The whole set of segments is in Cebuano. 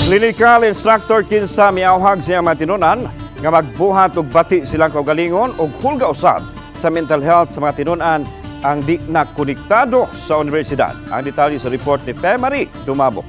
Clinical instructor kinsa miawhag siya mga tinunan nga magbuhat og bati silang kaugalingon og hulga usab sa mental health sa mga tinunan ang di na konektado sa universidad. Ang detalye sa report ni Femary Dumabok.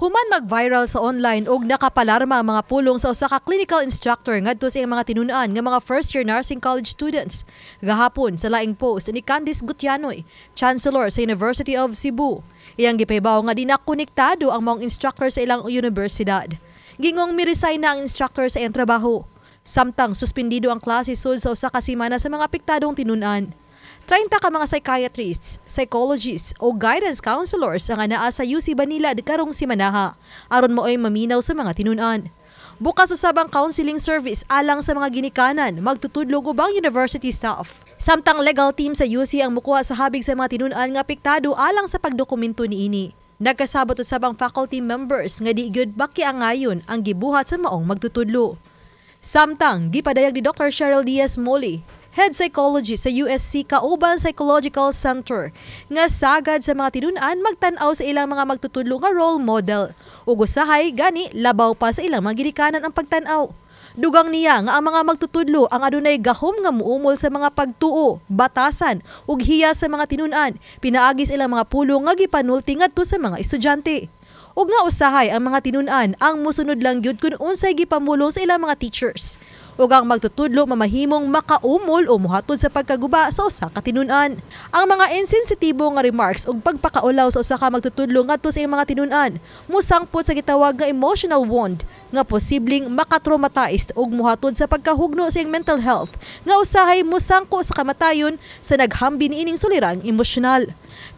Human mag-viral sa online og nakapalarma ang mga pulong sa usa ka clinical instructor ngadto sa iyang mga tinun-an nga mga first year nursing college students. Gahapon sa laing post ni Candice Gutianoy, Chancellor sa University of Cebu. Iyang gipahibaw nga di na konektado ang mga instructor sa ilang universidad. Gingong mi-resign na ang instructor sa iyang trabaho. Samtang suspindido ang klase sud sa usa ka semana sa mga apektadong tinun-an. 30 ka mga psychiatrists, psychologists o guidance counselors ang anaa sa UC Banilad karong simanaha aron maoy maminaw sa mga tinun-an. Bukas usab ang counseling service alang sa mga ginikanan, magtutudlog ubang university staff. Samtang legal team sa UC ang mukuha sa habig sa mga tinun-an nga apektado alang sa pagdokumento niini. Nagkasabot usab ang faculty members nga di gyud makiangayon ang gibuhat sa maong magtutudlo. Samtang gipadayag ni Dr. Cheryl Diaz Moli, head psychologist sa USC Kauban Psychological Center, nga sagad sa mga tinun-an magtan-aw sa ilang mga magtutudlo nga role model ug usahay gani labaw pa sa ilang mga ginikanan ang pagtan-aw. Dugang niya nga ang mga magtutudlo ang adunay gahom nga muumol sa mga pagtuo, batasan ug hiya sa mga tinun-an pinaagi sa ilang mga pulong nga gipanulti ngadto sa mga estudyante. Ug nga usahay ang mga tinun-an ang musunod lang gyud kun unsay gipamulong sa ilang mga teachers. Ug ang magtutudlo mamahimong makaumol o muhatod sa pagkaguba sa usa ka tinun-an. Ang mga insensitibo nga remarks ug pagpakaulaw sa usa ka magtutudlo ngadto sa iyang mga tinun-an musangpot sa gitawag nga emotional wound nga posibleng makatraumatized ug muhatod sa pagkahugno sa iyang mental health nga usahay musangko sa kamatayon sa naghambi niining sulirang emosyonal.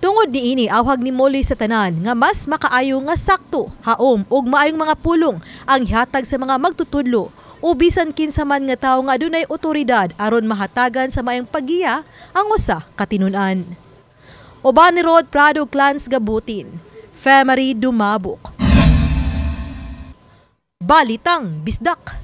Tungod niini, awhag ni Molly sa tanan nga mas makaayo nga sakto, haom ug maayong mga pulong ang ihatag sa mga magtutudlo o bisan kinsa man nga tawo nga adunay otoridad aron mahatagan sa maayong paggiya ang usa ka tinun-an. Uban ni Rod Prado Clans Gabutin, Femary Dumabok. Balitang Bisdak.